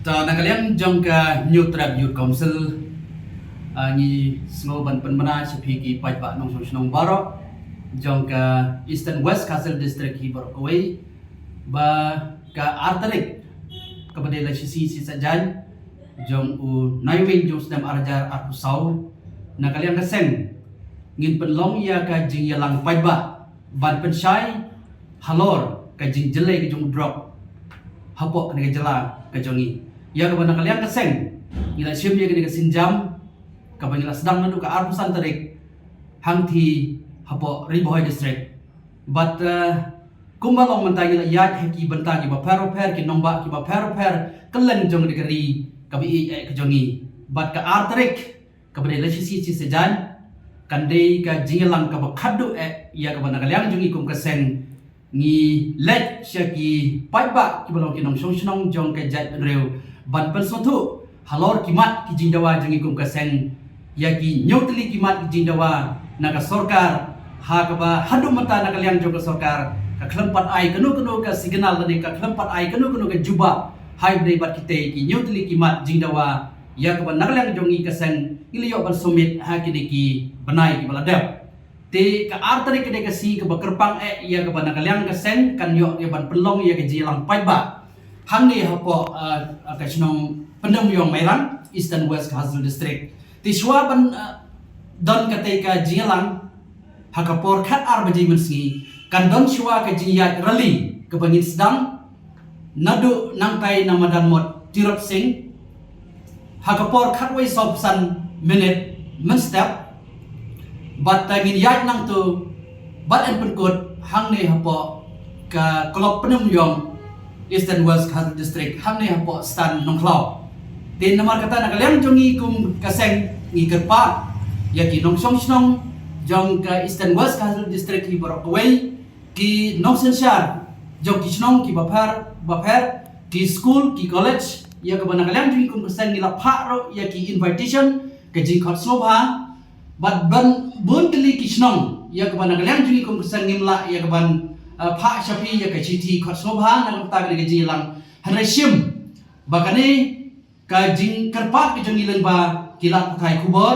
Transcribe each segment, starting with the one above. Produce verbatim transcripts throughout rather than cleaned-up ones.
Ta na ka liang jong ka Hynñiewtrep Youth Council, ah, ngi sngew ban pynbna sha phi ki paidbah nongshong shnong baroh jong ka Eastern West Khasi Hills District hi baroh kawei, ba ka ar tarik, kaba dei la shi sngi shi saitjaiñ jong u Naiwieng jong u snem ar hajar arphew saw, na ka liang ka seng ngin pynlong ïa ka jingïalang paidbah ban pynshai halor ka jingjyllei ka jong u drok hapoh kane ka jylla ka jong ngi. Ïa kaba na ka liang ka seng ngi la shim ïa kane ka sienjam kaba ngi la sdang naduh ka arphew san tarik hangthie hapoh Ri Bhoi District. Bad, eh, kumba long mynta ngi la ïaid ha ki bynta kiba pher bapher, ki nongbah kiba pher bapher kylleng jong kane ka ri kaba ïeit eh ka jong ngi. Bad ka ar tarik, kaba dei la shi sngi shi saitjaiñ, kan dei ka jingïalang kaba khatduh eh ïa kaba na ka liang jong ngi kum ka seng ngi leit sha ki paidbah kiba long ki nongshong shnong jong ka jaitbynriew ban pynsngewthuh halor ki mat ki jingdawa jong ngi kum ka seng, ïa ki hynñiew tylli ki mat ki jingdawa na ka sorkar, ha kaba haduh mynta na ka liang jong ka sorkar ka khlem pat ai kano kano ka signal lane ka khlem pat ai kano kano ka jubab ha kaba ïadei bad kitei ki hynñiew tylli ki mat jingdawa ïa kaba na ka liang jong ngi ka seng ngi la ïoh ban submit ha kine ki bnai kiba la dep. Te ka ar tarik ka dei ka sngi kaba kyrpang eh ïa kaba na ka liang ka seng kan ïoh ïa ban pynlong ïa ka jingïalang paidbah hangne hapoh, ah, ah, ka shnong Pyndengumiong Mairang, Eastern West Khasi Hills District. Te shuwa ban, ah, don katei ka jingïalang, ha ka por khatar baje mynsngi kan don shuwa ka jingïaid rally kaba ngin sdang naduh nangtai na madan mot Tirot Sing ha ka por khatwei sawphew san minit mynstep. Bad, ah, ngin ïaid nangto bad yn pynkut hangne hapoh ka Club Pyndengumiong, Eastern West Khasi Hills District, hangne hapoh Stan Nongkhlaw. Te namar kata na ka liang jong ngi kum ka seng ngi kyrpad ïa ki nongshong shnong jong ka Eastern West Khasi Hills District hi baroh kawei, ki nongsynshar jong ki shnong kiba pher bapher, ki skul, ki college, ïa kaba na ka liang jong ngi kum ka seng ngi la phah ruh ïa ki invitation ka jingkhot sngewbha. Bad ban bun tylli ki shnong ïa kaba na ka liang jong ngi kum ka seng ngim lah ïa kaban, ah, phah sha phi ïa ka shithi khot sngewbha na ka bynta kane ka jingïalang, hynrei shim ba kane ka jingkyrpad ka jong ngi lyngba ki lad pathai khubor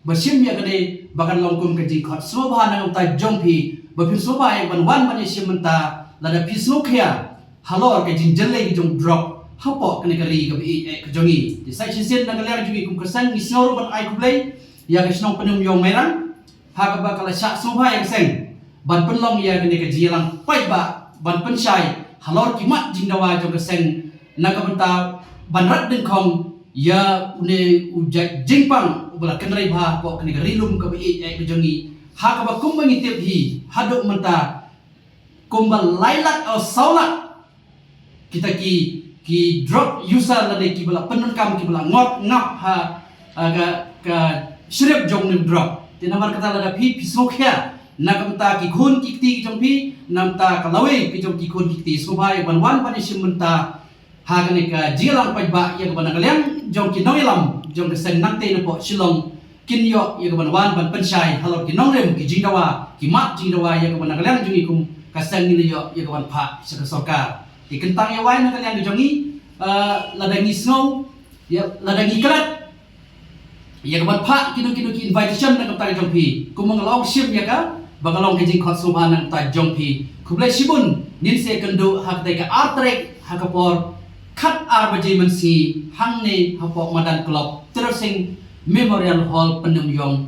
ba shim ïa kane ba kan long kum ka jingkhot sngewbha na ka bynta jong phi, ba phin sngewbha ïa kaban wan ban ïashim mynta lada phi sngewkhia halor ka jingjyllei ka jong u drok hapoh kane ka ri kaba ïeit eh ka jong ngi. Te sa shisien na ka liang jong ngi kum ka seng ngi sngew ruh ban ai khublei ïa ka shnong Pyndengumiong Mairang ha kaba ka la shah sngewbha ïa ka seng ban pynlong ïa kane ka jingïalang paidbah ban pynshai halor ki mat jingdawa jong ka seng na ka bynta ban rat dyngkhong ïa une u jait jingpang uba la kynrei bha hapoh kane ka ri lum kaba ïeit eh ka jong ngi, ha kaba kumba ngi tip hi haduh mynta kumba lai lak, oh, saw lak kita ki, ki drug user lane kiba la pyndonkam, kiba la ngot ngap ha, ha ka, ka shrip jong une u drok. Te namar kata lada phi, phi sngewkhia na ka bynta ki khun ki kti ki jong phi, na ka bynta ka lawei ki jong ki khun ki kti, sngewbha ïa ban wan ban ïashim bynta ha kane ka jingïalang paidbah ïa kaba na ka liang jong ki nongïalam jong ka seng nangtei napoh Shillong kin ïoh ïa kaban wan ban pynshai halor ki nongrim ki jingdawa, ki mat jingdawa ïa kaba na ka liang jong ngi kum ka seng ngi la ïoh ïa kaban phah sha ka sorkar. Te kyntang ïa wai na ka liang ka jong ngi, ah, lada ngi sngew, ïa, lada ngi klet ïa kaban phah kino kino ki invitation na ka bynta ka jong phi, kumba nga la ong shim ïa ka ba ka long ka jingkhot sngewbha na ka bynta jong phi. Khublei shibun, ngin sa ïakynduh ha katei ka ar tarik ha ka por khatar baje mynsngi hangne hapoh madan club Tirot Sing Memorial Hall, Pyndengumiong,